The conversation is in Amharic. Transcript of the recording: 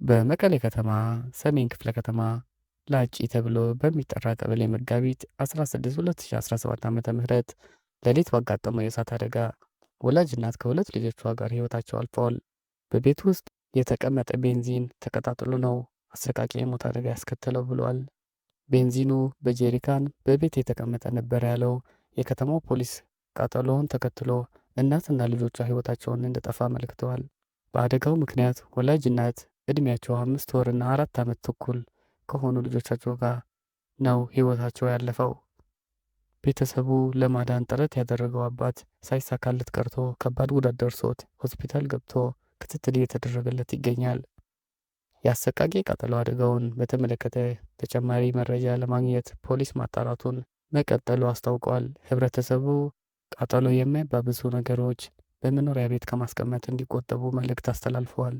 በመቀሌ ከተማ ሰሜን ክፍለ ከተማ ላጪ ተብሎ በሚጠራ ቀበሌ መጋቢት 16 2017 ዓ.ም ሌሊት ባጋጠመው የእሳት አደጋ ወላጅ እናት ከሁለት ልጆቿ ጋር ሕይወታቸው አልፈዋል። በቤት ውስጥ የተቀመጠ ቤንዚን ተቀጣጥሎ ነው አሰቃቂ የሞት አደጋ ያስከተለው ብሏል። ቤንዚኑ በጄሪካን በቤት የተቀመጠ ነበር ያለው የከተማው ፖሊስ ቃጠሎውን ተከትሎ እናትና ልጆቿ ሕይወታቸውን እንደጠፋ አመልክተዋል። በአደጋው ምክንያት ወላጅ እናት ዕድሜያቸው 5 ወርና 4 ዓመት ተኩል ከሆኑ ልጆቻቸው ጋር ነው ሕይወታቸው ያለፈው። ቤተሰቡ ለማዳን ጥረት ያደረገው አባት ሳይሳካለት ቀርቶ ከባድ ጉዳት ደርሶት ሆስፒታል ገብቶ ክትትል እየተደረገለት ይገኛል። የአሰቃቂ ቃጠሎ አደጋውን በተመለከተ ተጨማሪ መረጃ ለማግኘት ፖሊስ ማጣራቱን መቀጠሉ አስታውቋል። ህብረተሰቡ ቃጠሎ የሚያባብሱ ነገሮች በመኖሪያ ቤት ከማስቀመጥ እንዲቆጠቡ መልእክት አስተላልፈዋል።